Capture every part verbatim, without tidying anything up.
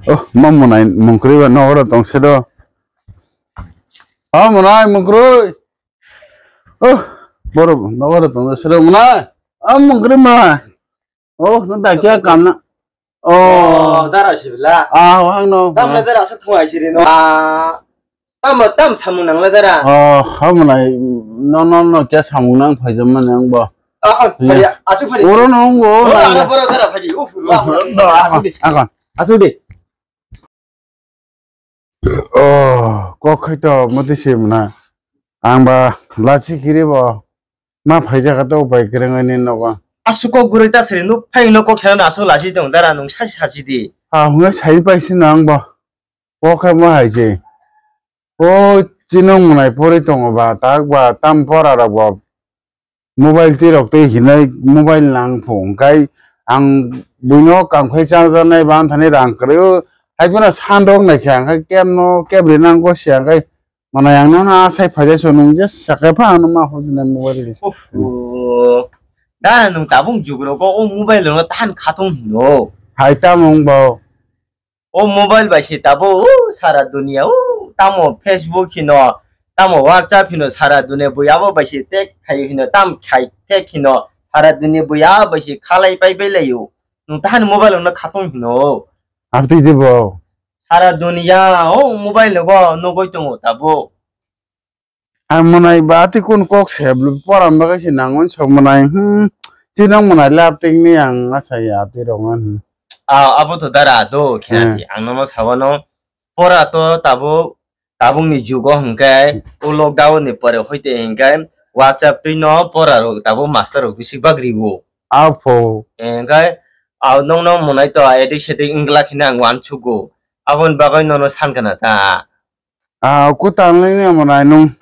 Oh, ma mwnai mungkrwi ba nogo ro tong se do. Oh, mwnai mungkrwi. Oh, boro nogo ro tong se do mwnai. Oh, mungkrwi ma. Oh, no da kya kam na. Oh, dara sibla. Ah, oh, hang no. Tam na dara sa thua siri no. Ah, tam tam samung nang la dara. Oh, ha mwnai no no no kya samung nang phai jam mani ang bo. Ah, phari, asu phari. Oro no ngo. Oh, ana boro dara phari. Uf, wah, wah. Do, akon, akon. Asu de. Oh, kok khai to moti se mwnai. Ang ba lachi kiri bo. Ma phai jaga to bai kereng ani nogo. Asu kok gurui ta sari nuk phai no kok sana asu lachi tong dara nung sasi sasi di. Ha, hunga sai pai si nang bo. Kok khai ma hai je. O chinong mwnai pori tongo ba, tak ba, tam pora rok bo. Mobile twi rok twi hinai mobile nang phu hwnkhe ang buino kam khai cha janai ba anthani rang kwrwi o hai phano san rok nai khe ang khai kebno kebri nang go sia khai manai ang nang asai phai jai so nung je sakai pha ano ma hojne mobile ri. Uff, da nung tabuk jug rogo o mobile no tahan khatung hino. Hai tamo wng bo. O mobile bai se tabuk, uh, sara dunia, uh, tamo Facebook hino, tamo WhatsApp hino, sara dunia bui abo bai se tek khai hino, tam khai tek hino, sara dunia bui abo bai se khalai pai bai laio. Nung tahani mobile no khatung hino. Abdi de bo. Sara dunia, o mobile no go nugui tongo tabuk. Ang mwnai ba tei kun kok se bwlwi poran bagwi se nangmani sok mwnai, hmm, chinong mwnai lab tei ni ang asai ya tei rok, hmm. Ah, abo to dara do khena Hmm. di. Ang nono sawano pora to tabuk, tabukni jugo hwnkhe o lockdown ni pore hoite hwnkhe WhatsApp twi no pora rok tabuk master rok bisi bagri o. Apho. Hwnkhe ah, nong nong mwnai to edik sedik wngla khina ang uansugo. Aboni bagwi nono sankha na ta. Ah, kwtal nini omo nai nung.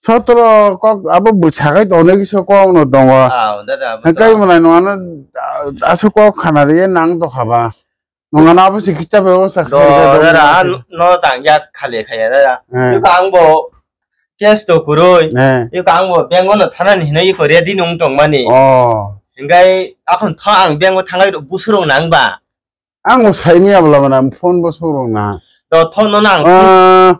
Sotro kok abo bwsakai tonwi kisa kok no tongo. Ah, dada, abo Hwnkhe to. Omo nai nung ano, ah, aswk kok khana rwya nang tokha ba. Nung ano abo se kicha bai osa Do, khai dada, no tang ya khali khaya dada. Eh. Iko ang bo cash to kurui. Eh. Iko ang bo bank no thanani hinwi iko ready nung tongmani. Oh. Hwnkhe akhon tho ang bank o thangai busurung nang ba. Ang bo saimya bwla mana phone bo sorok na. To tho no nang. Ah,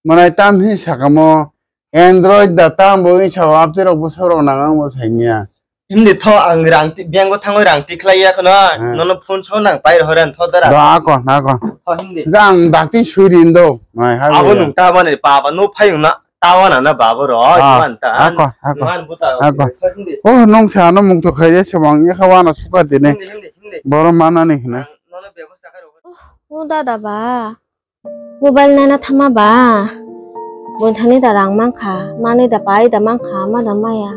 manai tam hi sakamo Android da tam bo hi sao apte rok bo sorok na ang bo saimya. Hindi tho ang rang ti-, bank o thangoi rang tikhlai ya khno. Hmm. Nono phone so nang pai rohor an tho dara. Da ako, ako. Tho hindi. Ga ang dakti suri indo. Mai ha. Abo ya. Nung ta mani papa no phai na. Tawana na babo ro, ah, man ta, ako, ako, man buta, ako. Hindi. Oh, nong sa no mung to khai se bang ya khawa na suka tine. Hindi, hindi, hindi. Boro mana ni hna. Nono bebosta khai ro. Oh, dada ba. Mobile nana thama ba. Bonthani da rang mangkha, mani da pai da mangkha, ma da maya.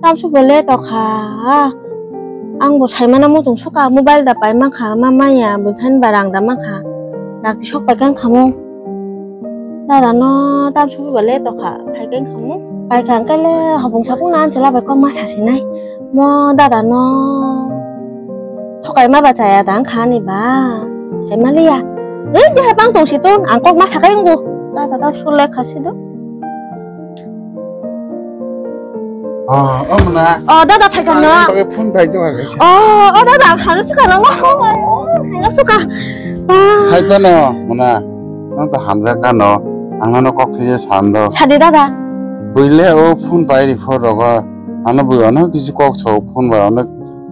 Tamsuk bele tokha. Ang bo saimano muchung suka mobile da pai mankha ma maya bwthan ba rang da mankha. Dakti sok pai khe wngkha mo. Dada no tamsuk bele tokha phai khe wngkha mo. Pai kha hwnkhe le hopung sapung no anchwla bai kok ma sa sinai. Mo dada no thokai ma ba chaya da wngkha ani ba. Sai ma liya. Ei je hai bang tong si ton ang kok ma sa kai wngo. Dada tamsuk le kha si do. Oh, oh, mona. Oh, dada, phai kha no? Ang bagwi phone bai tongkha kaisa. Oh, oh, dada, ang hano suka no. Hano suka. Ah. Hai phano, mona. Nang to hamjak kha no. Ang nano kok thwiya san do. Sadi, dada. Buile o phone bai ri phor rogo. Ano bui ono kisi kok so phone bai ono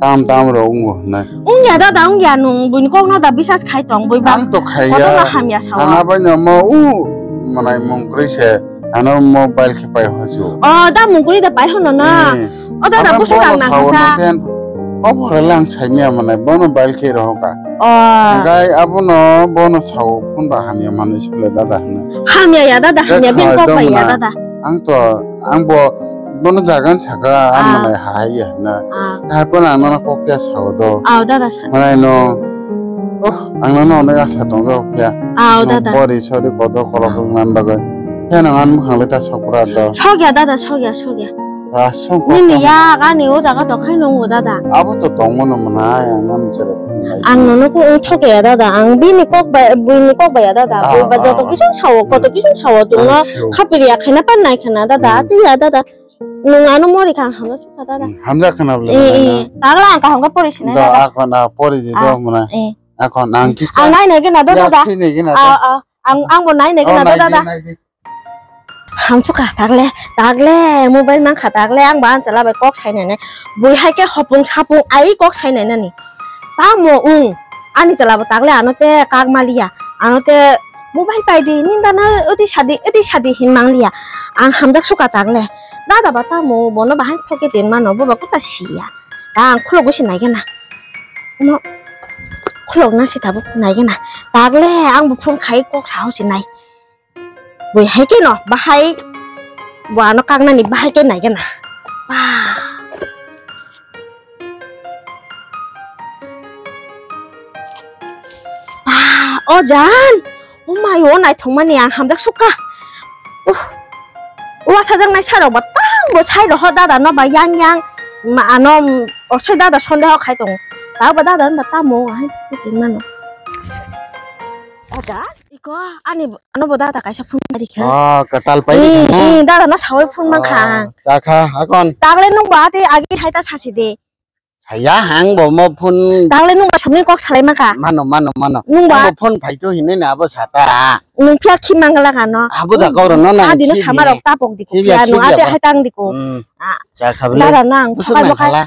tam tam ro ungo hwnwi. Wngya dada, wngya nwng buini kokno da bisas khai tong bui ba. Ang to khaiya. Kotorma hamya sawa. Ang abai no mo u manai mung kwrwi se ano mobile khe pai hoju. O da mung kwrwi da pai hono na. Hmm. O dada busu kang nang kasa. O pore lang saimya manai bono mobile khe rohoka. O. Gai abono bono sao phone ba hamya manwi sule dada hwnwi. Hamya ya dada hamya bin kok bai ya dada. Ang to ang bo bono jaga ni saka ang manai hai ya na. Ah. Hai pon ang nana kok ya sao do. Aw dada sa. Manai no. Oh, ang nana onek asa tong do ya. Aw dada. Pori sori kotor kolok man bagwi. Ya nang an mukhang le ta sokra do. Sogya dada sogya sogya. Ah, song kok. Nini ya gani o jaga tong khai nung o dada. Abo to tong mano manai ang nana jere. Ang nono ko ung thoke ya dada. Ang bini kok bai buini kok bai ya dada. Bui ba joto kisu sao koto kisu sao tong no. Khapiri ya khaina pan nai khana dada. Ti ya dada. Nung ano mori kha ang hamjak sukha dada. Hmm, hamjak khana bole. Eh, eh. Tagla ang kaham khe pori sinai dada. Ako na pori di do mwnai. Eh. Ako nang kisa. Ang nai nai gana do, ya, dada. Sui nai gana do. Ah, ah. Ang, ang bo nai nai gana do, dada. Nai di. Hamsukha tagle, tagle, mobile mankha tagle, ang ba ang chwla bai kok sai nai nai. Bui hai khe hopung sapung ai kok sai nai nani. Tamo wng, ani chwla bo tagle ano te kak maliya, ano te mobile pai di, nini dana odi sadi, odi sadi hin mangliya. Ang hamjak sukha tagle. Dada ba tamo bono bahai thoke tin mano, bo ba kuta siya. Ta ang khulok gwi se nai gana. Ano khulok na se tabuk nai gana. Tagle ang bo phone khai kok sao se nai. Bui hai khe no, bahai bo ano kaknani bahai khe nai gana. Ba. Ba, o jan. O mai, o naithok mani ang hamjak sukha. Uh. O wathajak nai sarok ba tamo sai roho dada no ba yang yang. Ma ano, mm, osoi dada sondeho khai tongo. Ta ba dada no ba tamo hai mano. Dada. Iko, ani, ano bo dada kaisa phone pai rikha. Ah, katal pai rikha na? Eh, eh, dada no sawai phone mankha ang. Ah, chakha, akon. Tagle nung ba ate agi hai ta sasi de. Saya hang bo mo phone. Tagle nung ba somni kok salai mankha. Mano, mano, mano. Nung ba. Abo phone phai to hinui na abo sata. Nung phiya khi mangala kano. Abo da kok no na. Adi no sama rok tapok diko. Phiya no ate hai tang diko. Hmm. Ah, chakha bele. Dada no ang. Busuk thokai na mokai. Khala.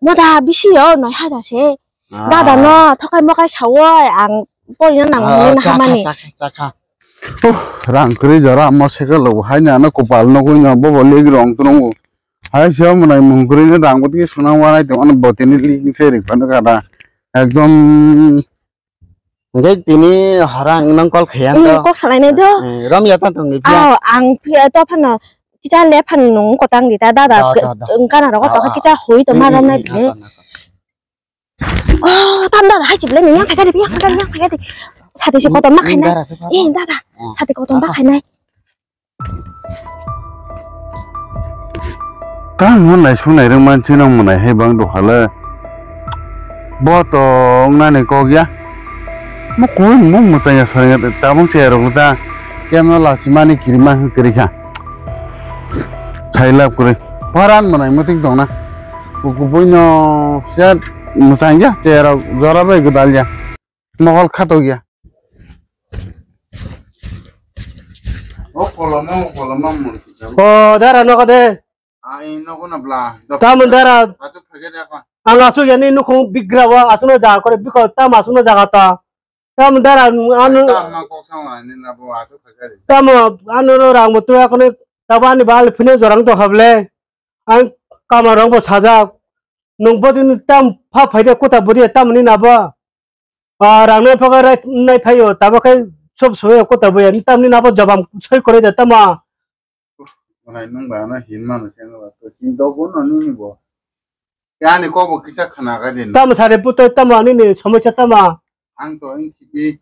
Mo da bisi yo noi haja se. Ah. Dada no thokai mokai sawoi ang. Porina nang mungwi na chakha, hamani. Chakha, chakha. Uh, rang kwrwi jora mo cycle rok haino ano kopal nugwi no bobo leg rong twrwngo. Hai se omo nai mung kwrwi no rang bwtwi swnam wanai tong ano botini leg se rik phano kada. Ekdom. Hwnkhe tini hora ang nang call khaiya. Eh, to. Kok salai nai do. Eh, rom ya ta tong ni phiya. Oh, ang phiya to phano kicha le phan nung kotang di ta dada. Da, da, da. Wngkana rogo to kicha hui to ma rom nai bile. Oh, tam dada, hai chible ni yang phai di, yang phai di, yang phai di. Sati si kotom ma khainai. Eh, dada, sati kotom ma khainai. Tamo nai sunai rwng man sino mwnai hai bang do hale. Bo to wngnani kok ya. Mo koi mo mwchang ya sari tabang che rok ta. Kemno lachi mani kiri ma kiri kha. Sai lab kwrwi. Pharan mwnai mwtwng tongna. Kubui no set mwchang ya, cherok jora bai gwdal ya. Mokol khatok ya. O koloma, o koloma mun. O dara nogo de. Ai nogo na bla. Tamo dara. Achu phage de apa. Ang achu yani nukhung bigra wa achu no jaga kore biko tam achu no jaga ta. Tamo dara anu. Tamo kok sama ni na bo achu phage de. Tamo anu ro rang bo tu akone tabo ani bal phine jorang to hable. Ang kamarok bo sajak. Nung bodin tam pha phaide kuta budi tam ni na bo. Ah, rang nai phaga rai nai phaio tabo khai sob soyo kuta boya tam ni na bo jabam soi kore da tama. Manai nung ba na hin mano se no to hin do bo no ni bo. Yani ko bo kisa khana ga din. Tam sare puto tama ni ni somosya tama. Ang to wng khibi,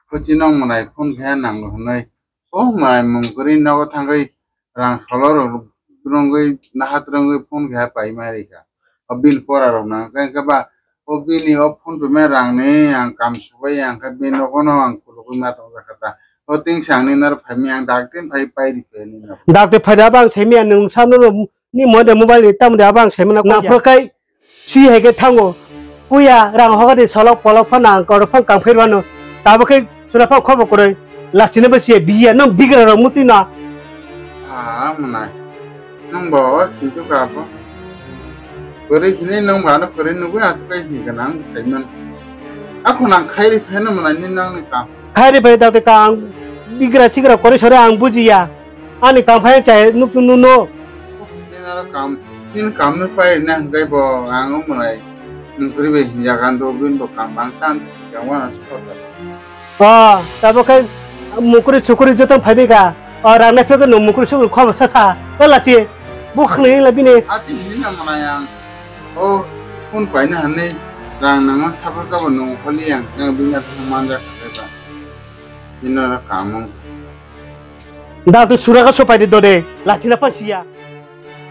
kochi nong mwnai phone khe nang hwnwi. O mwnai mung kwrwi nogo thangwi rang solo rok rwngwi naha twrwngwi phone khe pai ma rikha. O bini pora rok nang khe ba o bini o phone payment rang ni ang kam subai ang khe bini nogo no ang khulugwi ma tong jakha ta. O ting sang ni nar phai mi ang dak tin phai pai rikha ni no. Dak te phai da bang semi ang nung sa no ni mo de mobile ni tam de abang semi na ko. Na phor kai. Si hai khe thango. Puya rang hoga di solok polok phano ang korok phano kang phai rwano. Tabo khe sura phano khobo kwrwi. Last ni bo si biya no bigra rok mutwi no. Ah, mwnai. Nung bo o sinsu ka bo. Kwrwi hini nung ba no kwrwi nugwi asu kai hi gana ang saiman. Ako nang khairi pheno mwnai ni nang ni ka. Khairi phai da te ka ang bigra sigra kwrwi sore ang bujiya. Ani kam phai chai nuk nuk nuk. Nini aro kam, nini kam no pai na hwnkhe bo ang o mwnai mungkri bai hinjak ang do bini bo kam bang tan yang wana sota. O, tabo khai mungkri sukri joto phai bai ka. O, rang nai phai no mungkri sukri khobo sa sa. O lasi, bo khwlai la bini. Ati hini na mwnai ang. O, phone pai na hwnwi rang nang man sapor ka bo nung holi yang, yang bini aro manjak kha ba. Bini aro kam wng. Da tu sura ka sopai de dode, lachina pa siya.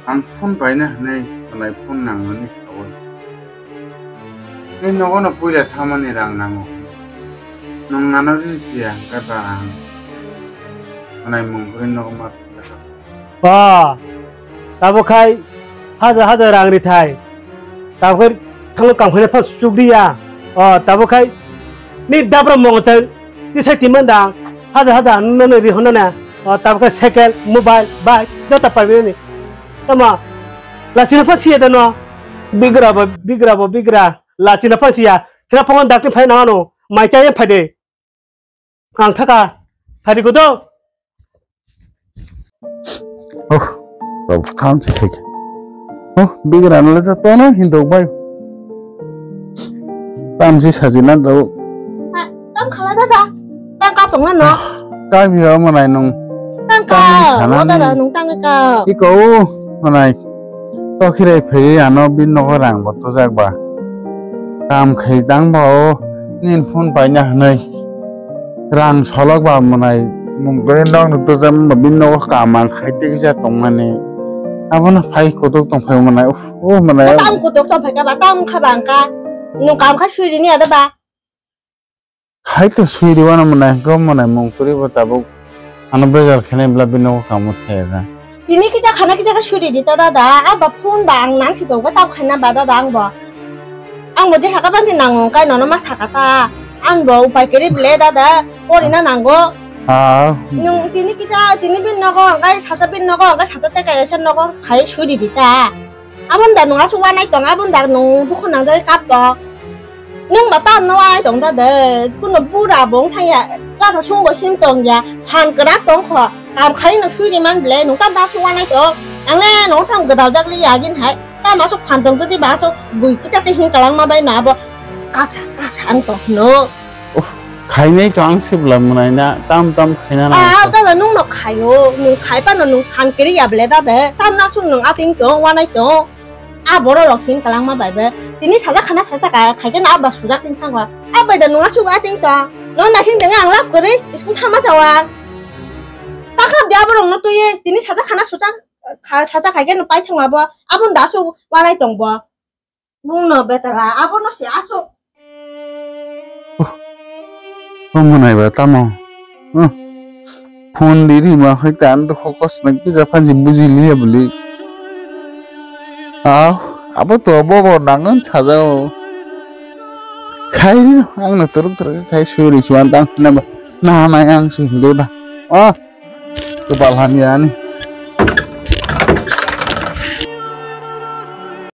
Ang phone bai na hwnwi, hwnai phone nang hwnwi saui. Tei nogo no puila thamani rang nango. Nwng ano ri siya, hwnkhe ba ang hwnai mung kwrwi nogo ma thangkha. O, tabo khai hajar hajar rang rithai. Tabo khai thangno kamkhaina phano chukliya. O, tabo khai Ni dabra mongo chai tisai timan dang. Haja haja nuna ni rihona na. O tabka cycle, mobile, bike, jota pabi ni. Tama. Lachina pha siya dano. Bigra bo, bigra bo, bigra. Lachina pha siya. Kira phone dakti phai na ano. Mai chai phai de. Ang thaka. Phai de kudo. Oh, rok tham se thik. Oh, bigra na le tono hindok bai. Tam se sajina do. Tam khala dada. Tam ka tong na no. Ka bi ba manai nung. Tam ka. Tam khala no dada nung tam ka. Iko manai. To khirai phai ano bin nogo rang bo to jak ba. Kam khai dang ba o nin phone pai na hanai. Rang solok ba manai mung doi nok nuk to jam ba bin nogo kam ang khai te kisa tong mani. Abono phai kutuk tong phai manai. Uf, uf manai. Tam kutuk tong phai ka ba tam kha bang ka. Nung kam kha sui rini ada ba. Hai to sui riwano mwnai, hwnkhe mwnai mung kwrwi bo tabuk ano bejal khenai bwla bini nogo kamo thaya da. Tini kisa khana kisa khe suri di ta dada, a ba phone ba ang nang si tongo tabuk khaina ba dada ang bo. Ang bo je haka bansi nango kai nono ma saka ta. Ang bo upai kwrwi ble dada, pori na nango. Ah. Nung tini kisa, tini bini nogo, ang kai sata bini nogo, ang kai sata teka esa nogo khai suri di ta. Aboni da nung asuk wanai tong, aboni da nung bukhuk nang jagwi kap tong. Nung ba tam no wanai tong da de, kuno bura bo wng thang ya, gana sung bo him tong ya, phan kwrak tong kho, kam khai no sui ri man ble, nung tam asuk wanai tong, ang le nung tam gwdal jak li ya gin hai, tam asuk phan tong twi ba asuk bui kicha te him kalang ma bai no abo kapsa kapsa ang tong no. Uff, khainai to ang se bwla mwnai na, tam tam khaina na Ah, ang to. Dada nung no khaio, nung khai pano nung phan kiri ya ble dada, tam na sung nung ating tong, wanai tong. A borok rok hin kalang ma bai be. Tini sajak khana sajak ka, khai khe na abba sujak tin thango. Abba da nung asuk ating tong. No nasing teng ang lap kori, iskul thama jawa. Ta khap dia borok no tuye, tini sajak khana sujak, kha-, sajak khai khe no pai thang abo. Abon da asuk wanai tong bo. Bung no betala, abo no se asuk. Oh, oh, mwnai ba tamo. Oh. Phone di ri ma hai ta an to focus na ki ja phanji buji liya buli. Ah, abo to bo bo nang an thaja o. Khai ri ang na turuk turuk khai suri suan tang na ba. Na na yang si hinde ba. Ah, to balhan ya ni.